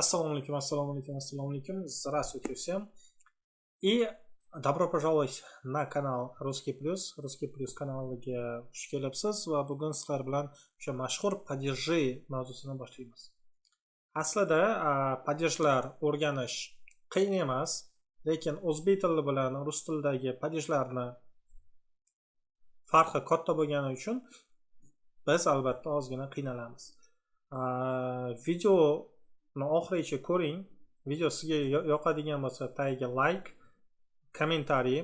Assalomu alaykum, assalomu alaykum, assalomu alaykum. Здравствуйте всем. И добро пожаловать на канал Русский Плюс. Русский Плюс kanaliga xush kelibsiz va bugun sizlar bilan o'sha mashhur падежи mavzusini boshlaymiz. Aslida падеж lar o'rganish qiyin emas, lekin o'zbek tili bilan rus tilidagi падеж larni farqi katta bo'lgani uchun biz albatta ozgina qiynalamiz. Videoni oxirigacha ko'ring. Video sizga yoqadigan bo'lsa, tagiga layk, kommentariy,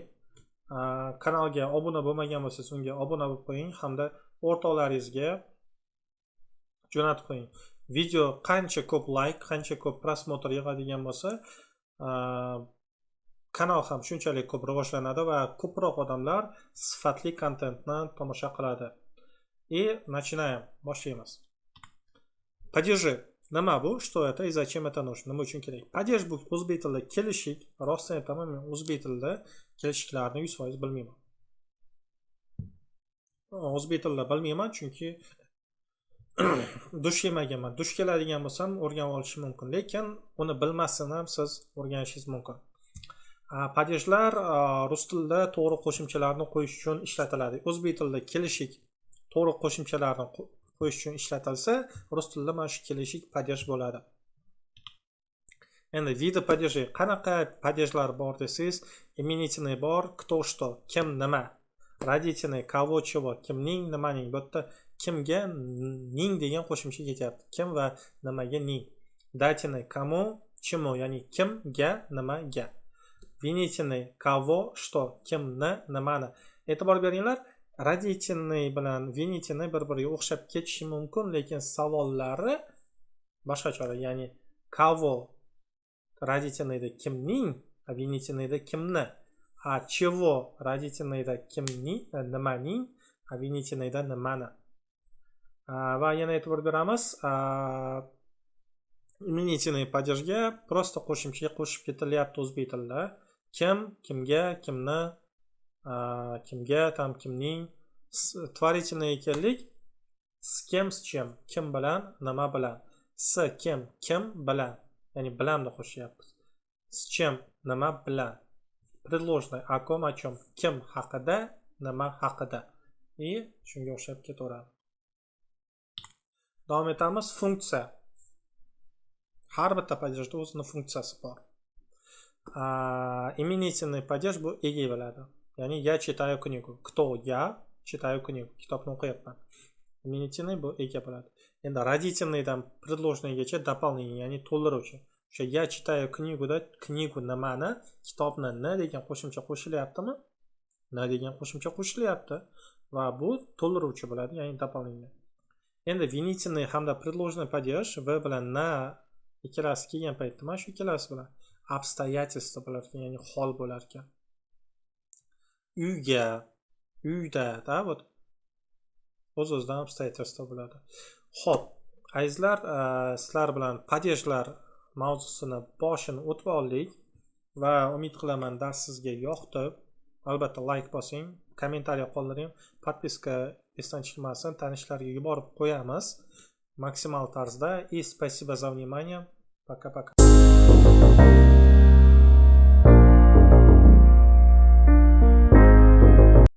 kanalga obuna bo'lmagan bo'lsangiz, unga obuna bo'lib qo'ying hamda o'rtoqlaringizga jo'natib qo'ying. Video qancha ko'p layk, qancha ko'p просмотр yig'adigan bo'lsa, kanal ham shunchalik ko'p rivojlanadi va ko'proq odamlar sifatli kontentni tomosha qiladi. И начинаем, boshlaymiz. Падежи. Nima bu? Что это и зачем это нужно? Nima uchun kerak? Падеж bu o'zbek tilida kelishik. Rostini aytaman, men o'zbek tilida kelishiklarni 100% bilmayman. O'zbek tilida bilmayman, chunki duch kelmaganman. Duch keladigan bo'lsam, o'rganib olishim mumkin, lekin uni bilmasdan ham siz o'rganishingiz mumkin. Падеж lar rus tilida to'g'ri qo'shimchalarni qo'yish uchun ishlatiladi. O'zbek tilida kelishik to'g'ri qo'shimchalarni qo'yish uchun ishlatilsa, rus tilida mana shu kelishik падеж bo'ladi. Endi виды падежей, qanaqa падеж lar bor desangiz, именительный bor, кто, что, kim, nima. Родительный, кого, чего, kimning, nimaning. Bu yerda kimga ning degan qo'shimcha ketyapti. Kim va nimaga ning. Дательный, кому, чему, ya'ni kimga, nimaga. Винительный, кого, что, kimni, nimani. E'tibor beringlar, родительный bilan винительный bir biriga o'xshab ketishi mumkin, lekin savollari boshqacha, ya'ni кого родительный da kimning, винительный da kimni, а чего родительный da kimning, nimaning, а винительный da nimani. Va yana e'tibor beramiz, именительный падеж ga просто qo'shimcha qo'shib ketilyapti o'zbek tilida: kim, kimga, kimni, kimga, там kimning. Творительный ga keldik: с кем, с чем, kim bilan, nima bilan. С кем, kim bilan, ya'ni bilanni qo'shyapmiz. С чем, nima bilan. Предложный: о ком, о чем, kim haqida, nima haqida, и shunga o'xshab ketaveradi. Davom etamiz. Funksiya. Har bitta падеж da o'zini funksiyasi bor. Именительный падеж bu ega bo'ladi, ya'ni я читаю книгу. Кто я? Читаю книгу, kitobni o'qiyapman. Именительный bu ega bo'ladi. Endi родительный dan предложный gacha дополнение, ya'ni to'ldiruvchi. O'sha я читаю книгу da книгу nimani, kitobni, n degan qo'shimcha qo'shilyaptimi? N degan qo'shimcha qo'shilyapti va bu to'ldiruvchi bo'ladi, ya'ni дополнение. Endi винительный hamda предложный падеж, в bilan на ikkalasi kelgan paytda, mana shu ikkalasi bilan обстоятельство bo'lar ekan, ya'ni hol bo'lar ekan. Uyga, uyda, да, вот o'z o'zidan обстоятельство bo'ladi. Ho'p, azizlar, sizlar bilan падеж lar mavzusini boshini o'tib oldik va umid qilaman, dars sizga yoqdi. Albatta layk bosing, kommentariy qoldiring, подписка esdan chiqmasin, tanishlarga yuborib qo'yamiz maksimal tarzda. И спасибо за внимание. Пока пока.